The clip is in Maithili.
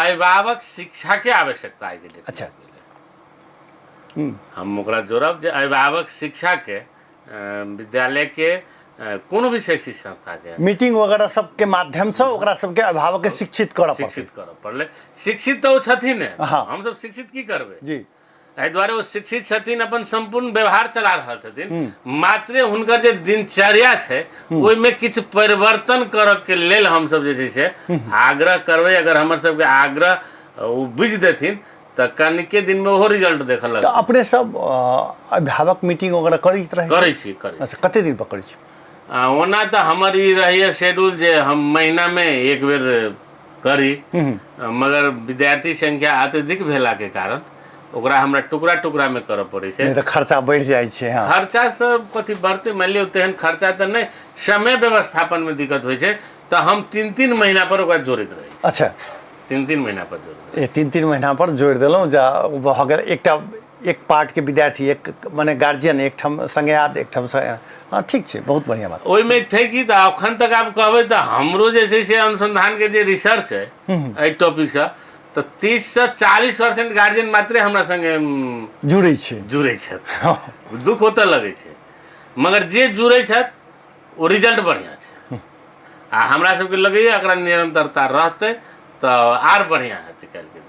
अभिभावक शिक्षाके आवश्यकता आइके डेट अच्छा। हम ओकरा जोड़ब जे अभिभावक शिक्षाके विद्यालयके कोनो भी शैक्षिक संस्थाके मीटिंग वगैरह सबके माध्यमसँ ओकरा सबके अभिभावकके शिक्षित करऽ पड़तै। शिक्षित करऽ पड़लै। शिक्षित तऽ ओ छथिन ने, हमसब शिक्षित की करबै जी। एहि दुआरे ओ शिक्षित छथिन, अपन सम्पूर्ण व्यवहार चला रहल छथिन, मात्रे हुनकर जे दिनचर्या छै ओहिमे किछु परिवर्तन करऽके लेल हमसब जे छै से आग्रह करबै। अगर हमर सबके आग्रह ओ बुझि देथिन तऽ कनिके दिनमे ओहो रिजल्ट देखऽ लगतै। तऽ अपने सब अभिभावक मीटिंग वगैरह करैत रहै? करै छी, करै। अच्छा, कते दिन पर करै छी? ओना तऽ हमर ई रहैए शेड्यूल जे हम महीनामे एक बेर करी, मगर विद्यार्थी संख्या अत्यधिक भेलाके कारण ओकरा हमरा टुकड़ा टुकड़ामे करऽ पड़ै छै। नहि तऽ खर्चा बढ़ि जाइ छै। हँ, खर्चा सब कथी बढ़तै, मानि लियौ तेहन खर्चा तऽ नहि, समय व्यवस्थापनमे दिक्कत होइ छै, तऽ हम 3-3 महीना पर ओकरा जोड़ैत रहै छी। अच्छा। 3-3 महीना पर जोड़ैत। 3-3 महीना पर जोड़ि देलहुँ, जा भऽ गेल एकटा एक पार्टके विद्यार्थी एक मने गार्जियन एकठाम सङ्गे आयत, एकठाम से। हँ, ठीक छै, बहुत बढ़िआँ बात। ओहिमे छै कि तऽ अखन तक आब कहबै तऽ हमरो जे छै से अनुसंधानके जे रिसर्च है एहि टॉपिकसँ, तऽ 30 से 40% गार्जियन मात्रे हमरा सङ्गे जुड़ै छै, जुड़ै छथि। दुख ओतऽ लगै छै, मगर जे जुड़ै छथि ओ रिजल्ट बढ़िआँ छै आ हमरा सबके लगैए एकरा निरन्तरता रहतै तऽ आर बढ़िआँ हेतै काल्हिके।